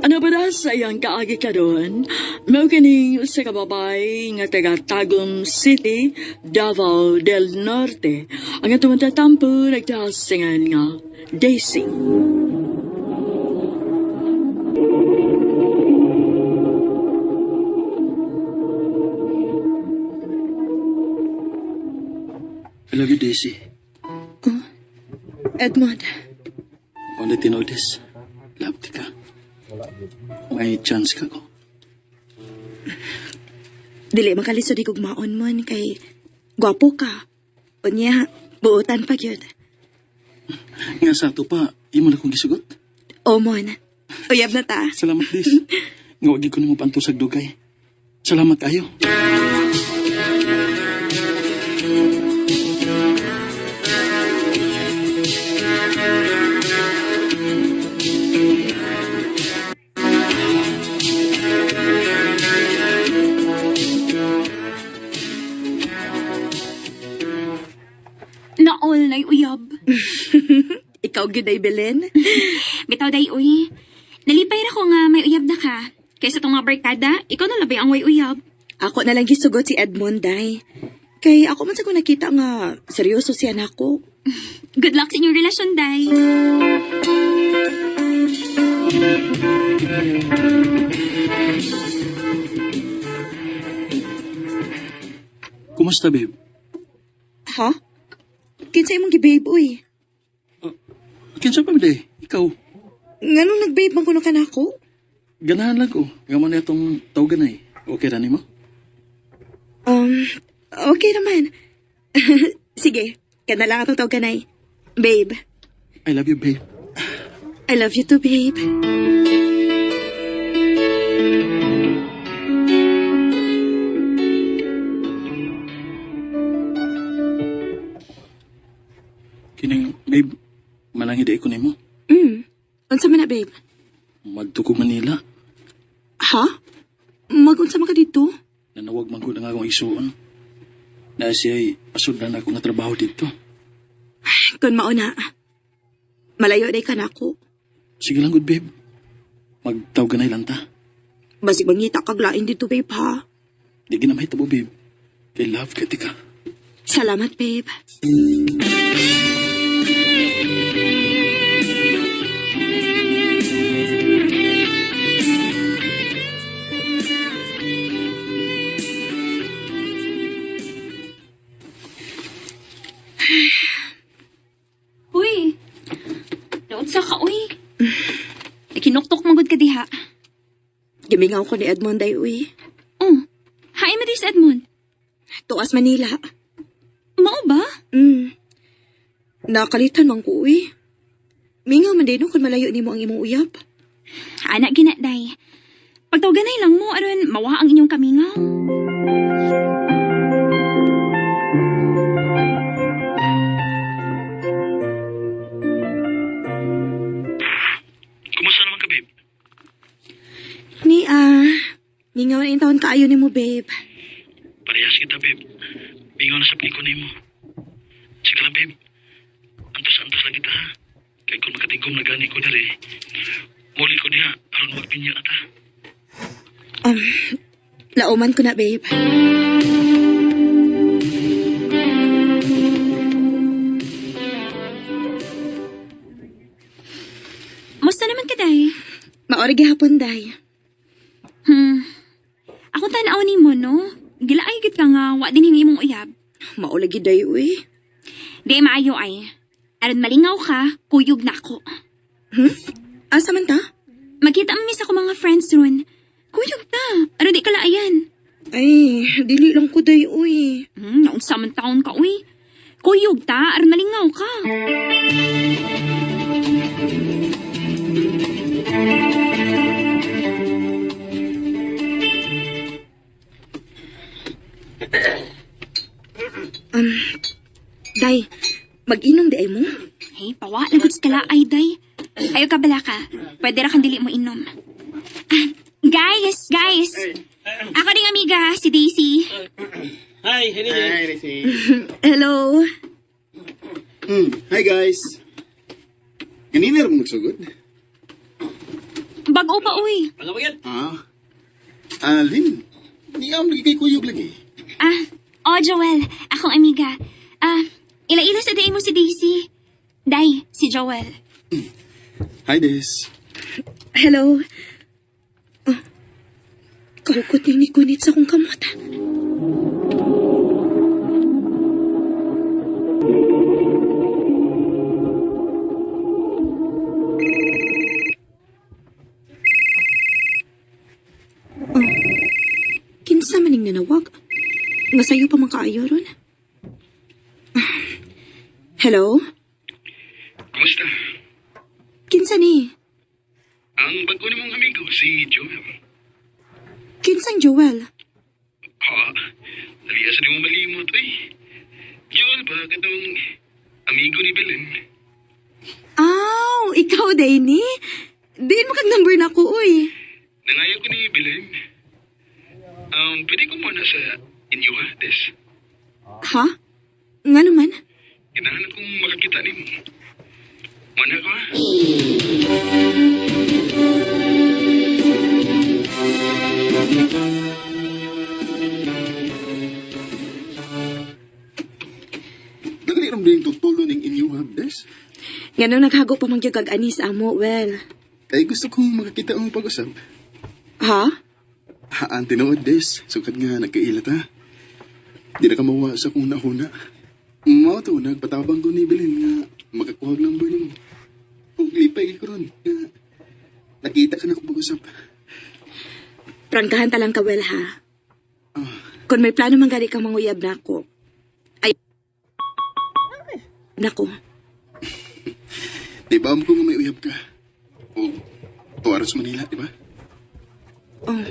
Ano ba na sa iyang kaagi karon? Mao kining usa ka babae nga taga Tagum City, Davao del Norte. Ang atong tatampo nagtasingan nga Daisy. I love you, Daisy. Edmond, Only tinodes. Love ti ka. May chance ka ko. dili makalisod igugmaon mon kay gwapo ka. Unya, buotan pa gyud. Nga sa ato pa, imo na kong gisugot. O mon, uyab na ta. Salamat, Daisy. Nga wag ko nimo pantusag dugay. Salamat kayo. Naol na'y uyab. Ikaw gyud ay Belen. Bitaw day uy. Nalipay ra ko nga may uyab na ka. Kaysa tong mga barkada, ikaw na labay ang way uyab. Ako na lang gisugot si Edmond day. Kay ako man sa ko nakita nga seryoso siya nako. Good luck sa inyong relasyon, day. Kumusta, babe? Ha? Kinsa imong gibabe uy? Kinsa pa day? Ikaw. Nganong nagbabe man kuno ka nako? Ganahan lang ko. Nga mo na itong tawagan ay. Okay ra nimo? Okay naman. Sige, kana lang atong tawaganay. Babe, I love you, babe. I love you too, babe. Kining, babe, manang hindi ko nimo. Unsa man na, babe? Madto ko Manila. Ha? Magunsa man ka dito? Nanawag man ko na nga akong isuon. Na siya'y pasudlan ako nga trabaho dito. Kun mauna. Malayo day ka nako. Sige lang, good babe. Magtawag na lang ta. Basig mangita kag lain dito, babe, ha? Di ginamay tabo, babe. Kay love ka, ti ka. Salamat, babe. Uy. Naunsa ka, uy. Ikinuktok magod ka diha. Gimingaw ko ni Edmond day, uy. Oh. Hi, Maris Edmond. Tuas Manila. Mao ba? Nakalitan man ko, uy. Mingaw man din kung malayo nimo ang imong uyab. Ana gina, day. Pagtawganay lang mo, aron mawa ang inyong kamingaw. Kumusta naman ka, babe? Ni mingaw na taon kaayo nimo, babe. Parehas kita, babe. Bingaw na sa piko nimo. Sige lang, babe. Antos-antos lang kita, ha? Kay kung makatigom na gani ko diri, muli ko diha, aron magpinyo na ta. Lauman ko na, babe. Musta naman ka, day? Maori gihapon, day. Ako tanaw ni mo, no? Gilaay gid ka nga, wa din hing imong uyab. Maulagi day, uy. Di maayo ay. Aron malingaw ka, kuyog na ako. Asa man ta? Magkita mi sa akong mga friends ron. Kuyog ta, aron di ka laayan. Ay, dili lang ko day, uy. Naunsa man taon ka, uy. Kuyog ta, aron malingaw ka. Day, mag-inom di ay mo? Hey, pawa, lagot sa kalaay, day. Ayaw ka bala ka. Pwede ra kang dili mo inom. Ah, guys, guys. Ako ding amiga, si Daisy. Hi, Henry. Hi, Ricky. Hello. Hi, guys. Ganina ra mo nagsugod. Bag-o pa, uy. Ano ba yan? Ah. Alin? Ni am lagi kay kuyog lagi. Ah, oh Joel, akong amiga. Ah, ila-ila sa day mo si Daisy. Day, si Joel. Hi, Des. Hello. Oh, kahukot ni kunit sa akong kamot. Oh, kinsa maning nanawag? Nga sayo pa man kaayo ron. Ah, hello? Kumusta? Kinsa ni? Ang bago ni mong amigo, si Joel. Kinsang Joel? Ha? Dali sa di mo malimot, uy. Joel ba, katong amigo ni Belen? Aw, ikaw, Danny? Diin mo kag number na ko, uy. Nangayo ko ni Belen. Pwede ko muna sa inyo ha, Des. Ha? Nga naman? Ganahan kong makakita nimo. Muna ko ha? Dali ra mo din tutulo ning inyo ha, Des. Nga nung naghago pa man gyud kag anis amo, well. Kay gusto kong makakita ang pag-usap. Ha? Haan, tinuod, Des. Sukad nga, nagkailat ha. Di na ka mawa sa kung nahuna. Mao to, nagpatabang ko ni Belen nga makakuha og number nimo. Ug lipay ko ron. Nga, nakita ka na kong pag-usap. Prangkahan ta lang ka, well, ha? Kung may plano man gali kang manguyab na ako, ay... Nako, Di ba mo ko nga may uyab ka? O, tuwaro sa Manila, di ba? Oh.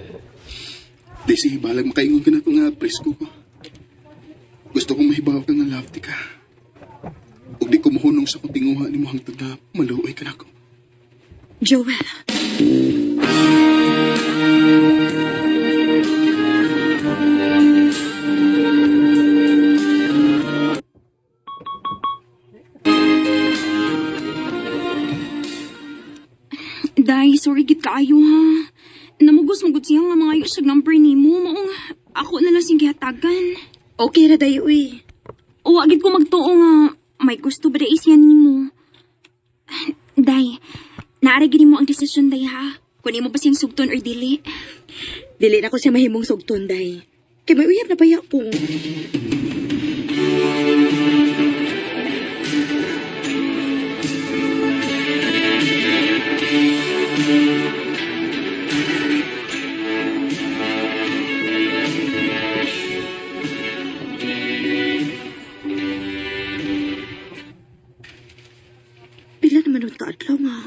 Di sige, balag makaingon ka na ko nga presko ko. Gusto kong mahibaw ka nga love ti ka. Ug di ko mahunong sa kong tinguha ni mo hangtod nga maluoy ka nako. Joel. Day, sorry gid kaayo ha. Namugos magud siya nga mga siya number nimo. Maong ako na lang siyang gihatagan. Okay ra day, uy. Wa gid ko magtuo nga may gusto ba day siya nimo. Day, naara gid mo ang desisyon day ha. Kung imo ba siyang sugton or dili. Dili na ko siya mahimong sugton, day. Kay may uyab na baya ko. Pila naman nun kaadlaw nga.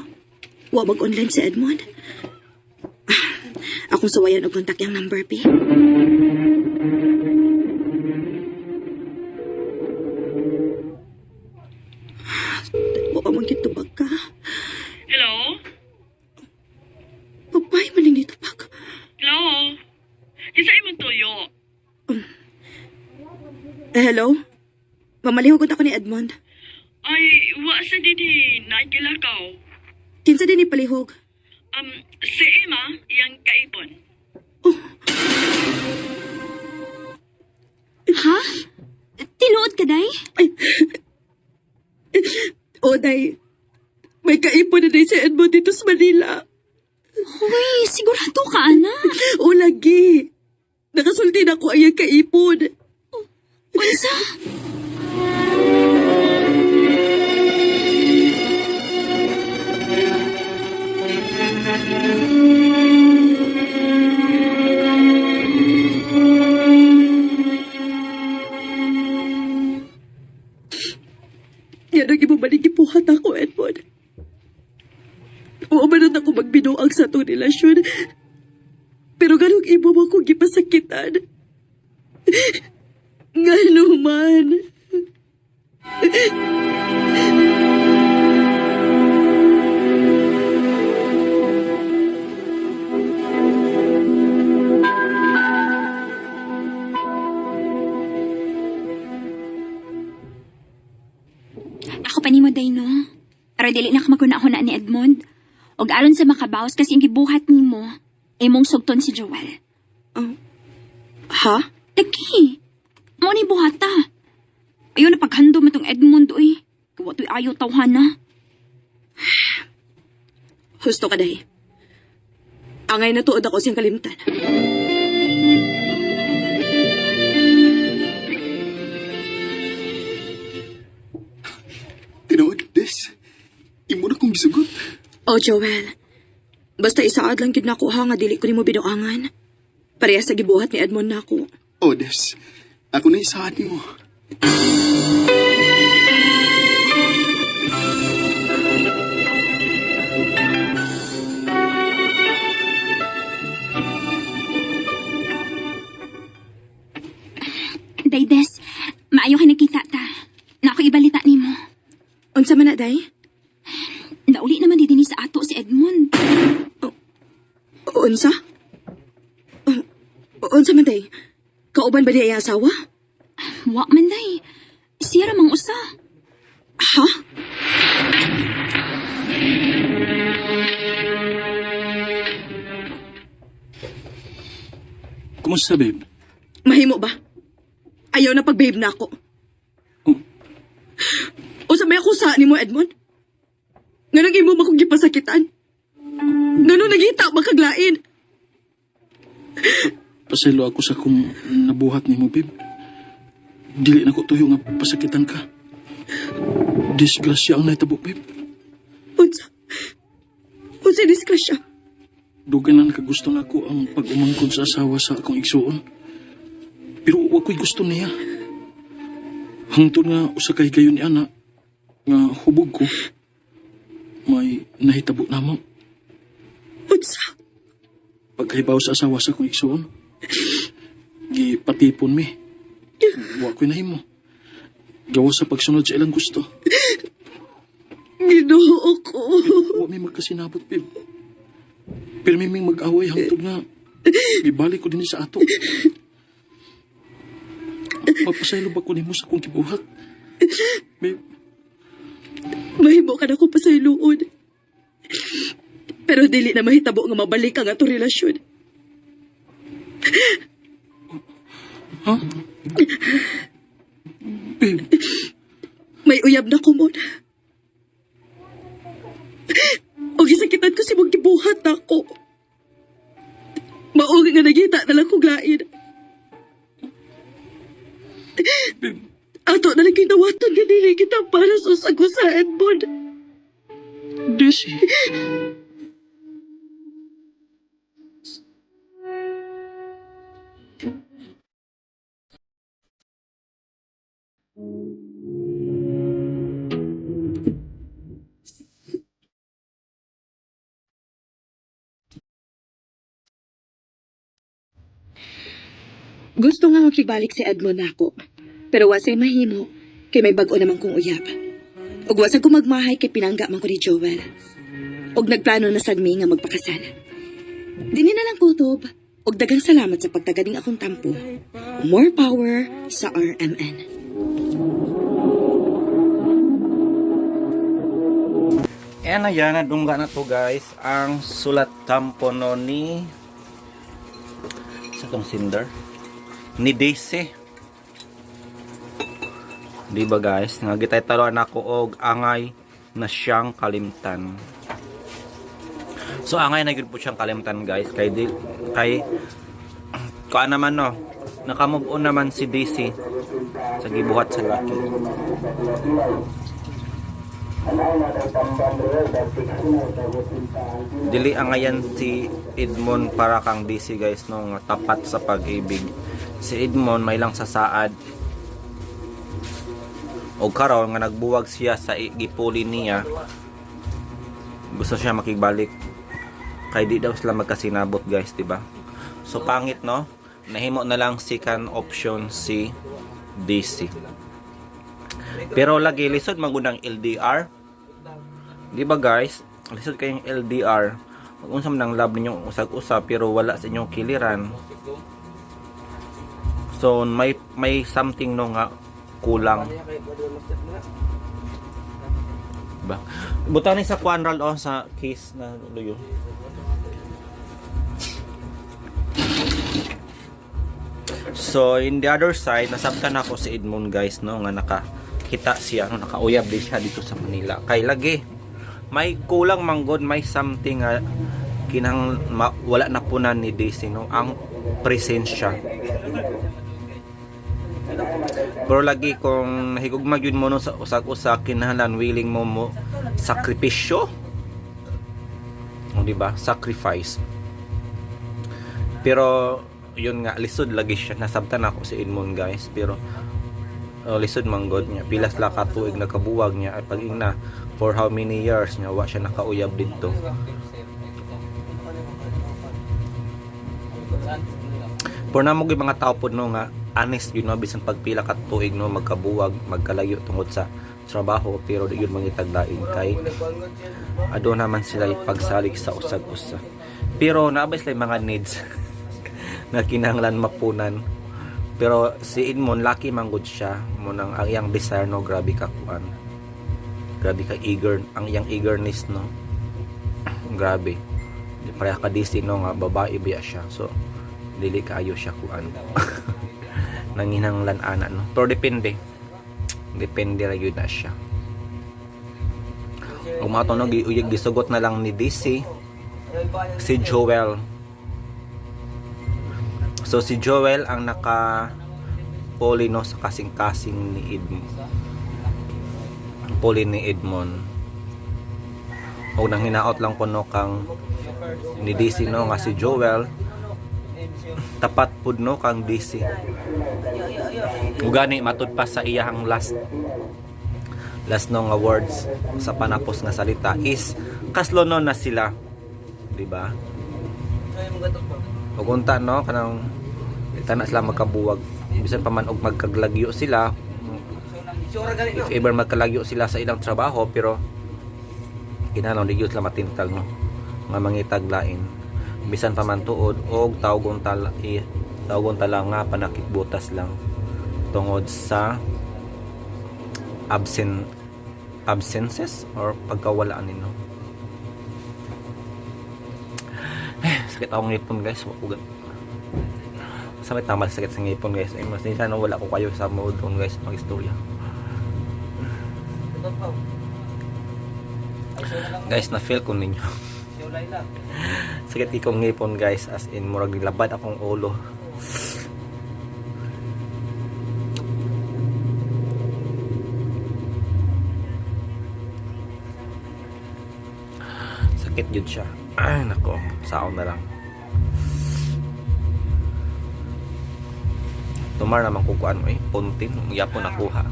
Wa mag-online si Edmond. Ah, akong sawayan og kontak yang number, P. Wa pa man gyud tubag ka. Hello? Papay man ning tubag. Hello? Kinsa imong tuyo? Eh, hello? Mamalihog ako ni Edmond. Ay, wa sa dinhi naigilakaw. Kinsa din ni palihog? Si Emma, iyang kaipon. Ha? Tinuod ka, Day? O, day. May kaipon na day si Edmond dito sa Manila. Uy, sigurado ka, anak. O, lagi. Nakasulti na ko ang iyang kaipon. Unsa? Yan ang ibabalik ipuhat ako, Edmond. Oo man ako magbinuang sa itong relasyon. Pero ganong ibo mo akong gipasakitan. Ngano man. Ako pa nimo, Day, no? Aron dili na ka maguna-huna ni Edmond. Og aron sa makabawas kasi ang gibuhat nimo, imong sugton si Joel. Ha? Lagi. Mo ni buhata. Ayaw na paghandom itong Edmond, uy. Kawa to'y ayaw tawhana. Husto ka, day. Angay na tuod ako siyang kalimtan. Tinuod, Des. Imo na kong gisugot. Oh, Joel. Basta isaad lang gid nako ha nga dili ko nimo binuangan. Pareha sa gibuhat ni Edmond nako. Oh, Des. Ako na isaad nimo. Daydes, maayo kay nakita ta. Na ako ibalita nimo. Unsa man na, day? Nauli naman di dinhi sa ato si Edmond. Unsa? Unsa man, day? Kauban ba niya iyang asawa? Wa man day. Siya ra mang usa. Ha? Kumusta, babe? Mahimo ba? Ayaw na pag-babe na ako. Oh. Unsa may ako sa nimo, Edmond? Nganong imo ba kong gipasakitan? Nganong nagita makaglain? Pasaylo ako sa kung nabuhat nimo, babe. Dili na ko tuyo nga pasakitan ka. Disgrasya ang nahitabo, babe. Unsa? Unsa disgrasya? Dugay na nakagusto na ako ang pag-umangkon sa asawa sa akong igsuon. Pero wa ko'y gusto niya. Hangtod nga usa kay gayon ni ana nga hubog ko may nahitabo namo Unsa? pagkahibaw sa asawa sa akong igsuon. Gipatipon mi. Wa ko'y nahimo. Gawa sa pagsunod sa ilang gusto. Ginoo ko. Wa mi magkasinabot, babe. Pero may ming mag-away hangtod nga gibalik ko din sa ato. Mapasaylo ba ko nimo sa akong gibuhat? Babe, Mahimo ka na ko pasayloon. Pero dili na mahitabo nga mabalik ang atong relasyon. ha? Babe, May uyab na ko mo. O gisakitan ko si mong gibuhat ako. Maungi nga nagita na lang kong lain. babe, Ato na lang ginawaton nga dili kita para sa usag-usa, Edmond. Desi. Gusto nga makibalik si Edmond nako. Pero wasay mahimo kay may bag-o naman kong uyab. Ug wasag ko magmahay kay pinangga man ko ni Joel. Ug nagplano na sad mi nga magpakasal. Dini na lang kutob. Ug daghang salamat sa pagtaganing akong tampo. More power sa RMN. Ayan na yan, nadungga na to guys, ang sulat tampo no ni sa tong cinder ni Daisy. Di ba guys, nga gitay taluan ako og angay na siyang kalimtan. So angay na gyud po siyang kalimtan guys kay di, kay kuan naman no, naka-move on naman si Daisy sa gibuhat sa laki. Dili angayan si Edmond para kang DC guys no nga tapat sa pag-ibig. Si Edmond may lang sasaad. Og karon nga nagbuwag siya sa gipuli niya. Gusto siya makigbalik. Kay di daw sila magkasinabot guys, di ba? So pangit no? Nahimo na lang second option si DC. Pero lagi lisod magunang LDR. Di ba guys? Lisod kayong LDR. Mag-unsa man ang love ninyong usag-usa pero wala sa inyong kiliran. So may something no nga kulang. Diba? Butang ni sa kuan roll oh, sa case na luyo. So, in the other side, nasabtan ako si Edmond guys, no, nga nakakita siya, no, nakauyab din siya dito sa Manila. Kay lagi, may kulang manggod, may something nga kinang wala na punan ni Daisy, no, ang presensya. Pero lagi kung nahigugma yun mo no, sa usag-usa kinahanglan willing mo mo sakripisyo. O, di ba? Sacrifice. Pero yun nga lisod lagi siya nasabtan ako si Edmond guys pero lisod manggod niya pilas la ka tuig nakabuwag niya ay pag ingna for how many years niya wa siya nakauyab didto. Pero namo gyud mga tao pod no nga honest yun no bisan pagpila ka tuig no magkabuwag magkalayo tungod sa trabaho pero di yun mangitaglain kay aduna naman sila pagsalig sa usag-usa. Pero naabay sila yung mga needs na kinahanglan mapunan. Pero si Edmond lucky man gud siya mo nang ang iyang desire no grabe ka kuan. Grabe ka eager ang iyang eagerness no. Grabe. Di pareha ka DC no nga babae biya siya. So dili kaayo siya kuan. Nanginanglan ana no. Pero depende. Depende ra gyud na siya. Ug mga no giuyag gisugot na lang ni DC si Joel. So si Joel ang naka poli no sa kasing-kasing ni Edmond. Poli ni Edmond. Og nang hinaot lang kuno kang ni DC no nga si Joel tapat pud no kang DC. Ug gani matud pa sa iyahang last last no nga words sa panapos nga salita is kaslonon na sila, di ba? Ug unta no kanang tanan sila magkabuwag bisan pa man og magkaglagyo sila, if ever magkalagyo sila sa ilang trabaho, pero kinahanglan di gyud sila matintal no nga mangitag lain bisan pa man tuod og tawgon tala tawgon tala nga panakitbutas lang tungod sa absent absences or pagkawala nino. Eh, sakit akong ngipon guys. Wa ko sa may tamal sakit sa ngipon guys. Ay, mas sana wala ko kayo sa mood doon guys mag-istorya. Guys, na feel ko ninyo. Sakit ikong ngipon guys, as in murag nilabad akong ulo. Sakit yun siya. Ay, nako, saon na lang. Tumar naman kukuan mo eh, puntin, yapon nakuha.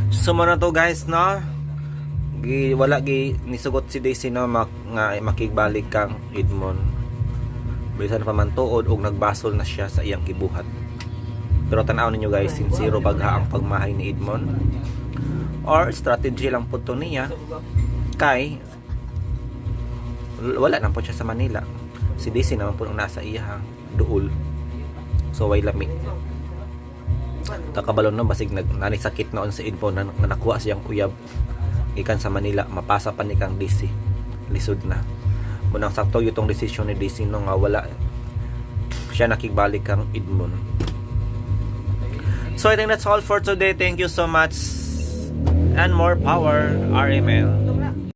So mo na to guys no. Gi wala gi nisugot si Daisy no nga makigbalik kang Edmond. Bisan pa man tuod og nagbasol na siya sa iyang gibuhat. Pero tan-aw ninyo guys, sincero bagha ang pagmahay ni Edmond or strategy lang po to niya kay wala na po siya sa Manila. Si Daisy naman po ang nasa iya duol. So way lami. Takabalon no basig nag nani sakit noon sa Edmond na, nga nakuha siyang uyab gikan sa Manila mapasa pa ni kang DC. Lisod na. Munang sakto yutong desisyon ni DC no nga wala siya nakigbalik kang Edmond. So I think that's all for today. Thank you so much. And more power, RML.